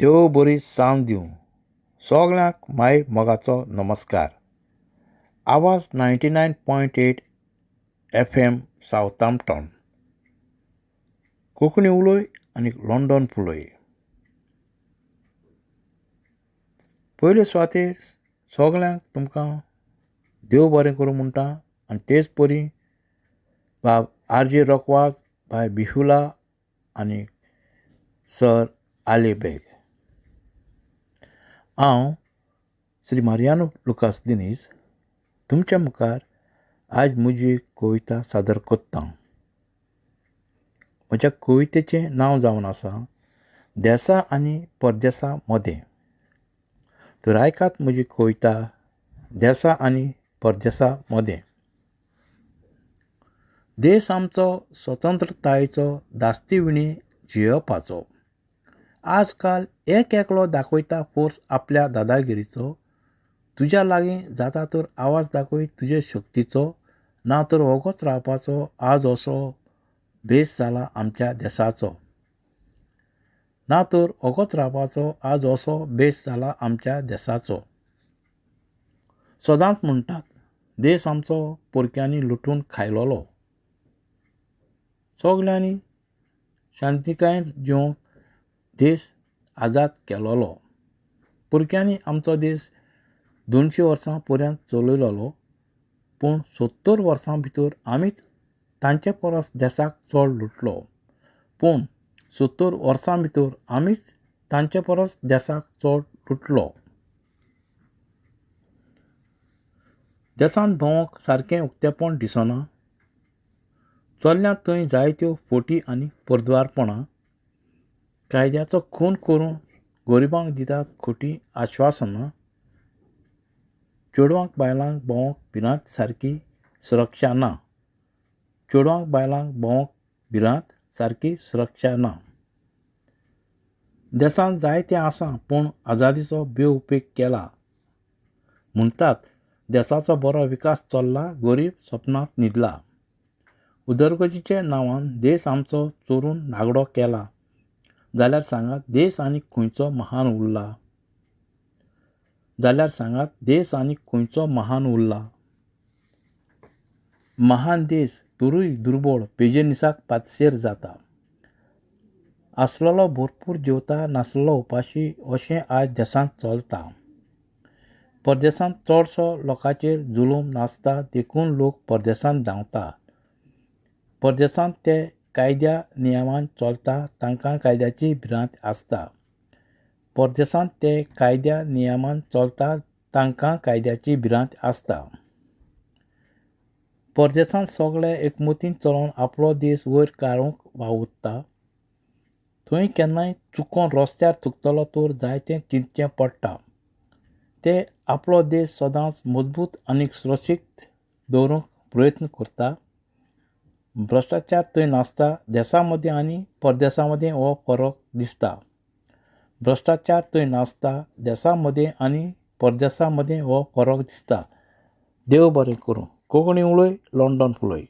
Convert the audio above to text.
देव बरी सांज दिवं सगल्यांक माय मोगाचो नमस्कार Awaaz ninety nine point eight F M Southampton Konkani उलय आनी लॉंडन फुलय पयले सुवातेर सगल्यांक तुमकां देव बरें करूं म्हणटा आनी तेच परी बाब आर जे रोकवाज बाय बिहुला आनी सर आली बेग हांव श्री मारयानो लुकास दिनीज तुमच्या मुखार आयज म्हजी कविता सादर कोत्ता म्हज्या कवितेचें नांव जावन आसा देसा आनी परदेसा मदें तर आयकात म्हजी कविता देसा आनी परदेसा मदें. देस आमचो स्वतंत्रतायेचो धास्ती विणी जियेवपाचो. आज काल एक एकलो दाखयता फोर्स आपल्या दादागिरीचो. तुज्या लागीं जाता तर आवाज दाखय तुजे शक्तीचो, ना तर वोगोच रावपाचो आज असो भेस जाला आमच्या देसाचो. ना तर वोगोच रावपाचो आज असो भेस जाला आमच्या देसाचो. सदांच म्हणटात देस आमचो परक्यांनी लुटून खायलोलो. सगल्यांनी शांतिकायेन जिवंक देस आजाद केलोलो. परक्यांनी आमचो देस 200 वर्सां पर्यंत चलयलोलो, पूण 70 वर्सां भितर आमीच तांचे परस देसाक चड लुटलो. पूण 70 वर्सां भितर आमीच तांचे परस देसाक चड लुटलो. देसांत भोंवक सारकें उक्तेपण दिसना. चल्ल्यात थंय जायत्यो फटी आनी परद्वारपणां. कायद्याचो खून करून गरिबांक दितात खोटी आश्वासनां. चेडवांक बायलांक भोंवक भिरांत सारकी सुरक्षा ना. चेडवांक बायलांक भोंवक भिरांत सारकी सुरक्षा ना. देसांत जायतें आसा पूण आजादीचो बेउपेग केला. म्हणटात देसाचो बरो विकास चल्ला, गरीब सपनांत न्हिदला. उदरगतीच्या नांवान देस आमचो चोरून नागडो केला. जाल्यार सांगात देस आनी खंयचो महान उरला? जाल्यार सांगात देस आनी खंयचो महान उरला? महान देस तरूय दुर्बळ पेजेनिसाक पातशेर जाता. आसलेलो भरपूर जेवता, नासलेलो उपाशी अशें आयज देसांत चलता. परदेसांत चडसो लोकांचेर जुलूम नासता, देखून लोक परदेसांत धांवता. परदेसांत ते कायद्या नियमान चलता, तांकां कायद्याची भिरांत आसता. परदेसांत ते कायद्या नियमान चलता, तांकां कायद्याची भिरांत आसता. परदेसांत सगळे एकमतीन चलोवन आपलो देस वयर काडूंक वावुरता. थंय केन्नाय चुकोन रस्त्यार थुकतलो तर जायतें चिंतचें पडटा. ते आपलो देस सदांच मजबूत आनी सुरक्षीत दवरूंक प्रयत्न करता. भ्रश्टाचार थंय नासता. देसा मदीं आनी परदेसा मदीं हो फरक दिसता. भ्रश्टाचार थंय नासता. देसा मदीं आनी परदेसा मदीं हो फरक दिसता. देव बरें करूं. कोंकणी उलय, लॉंडन फुलय.